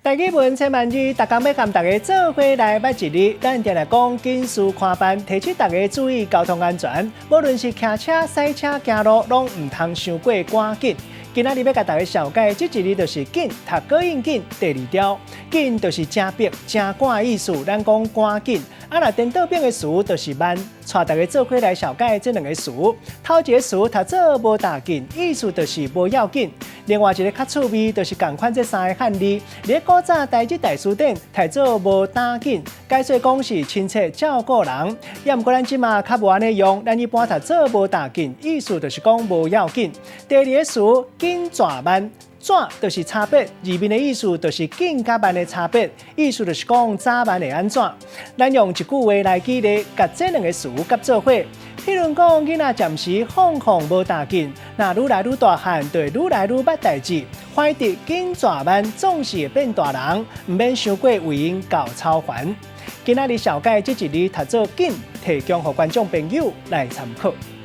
台語文千萬字，逐工欲佮大家做伙來捌一字。咱定定講緊事寬慢，提醒大家注意交通安全。無論是騎車、駛車、行路，攏毋通傷過趕緊。今仔日欲共大家紹介這一字就是緊，讀閣應緊，第二條緊就是誠迫、誠趕的意思。咱講趕緊。啊，若顛倒反的詞就是慢，帶大家做伙來紹介這兩个詞。頭一个詞讀做無打緊，意思就是無要緊。另外一个較趣味，就是仝款這三个漢字。佇古早台日大辭典讀做無打緊，解說講是親切照顧人。也毋過咱這馬較無按呢用，咱一般讀做無打緊，意思就是講無要緊。第二个詞緊紙慢。紙就是差別，字面的意思就是緊佮慢的差別，意思就是講早慢會按怎。咱用一句話來舉例，共這兩个詞夾做伙。譬如講，囡仔暫時放放無打緊，若愈來愈大漢，就會愈來愈捌代誌。懷著緊紙慢，總是會變大人，毋免傷過為𪜶厚操煩。今仔日紹介這一字讀做緊，提供予觀眾朋友來參考。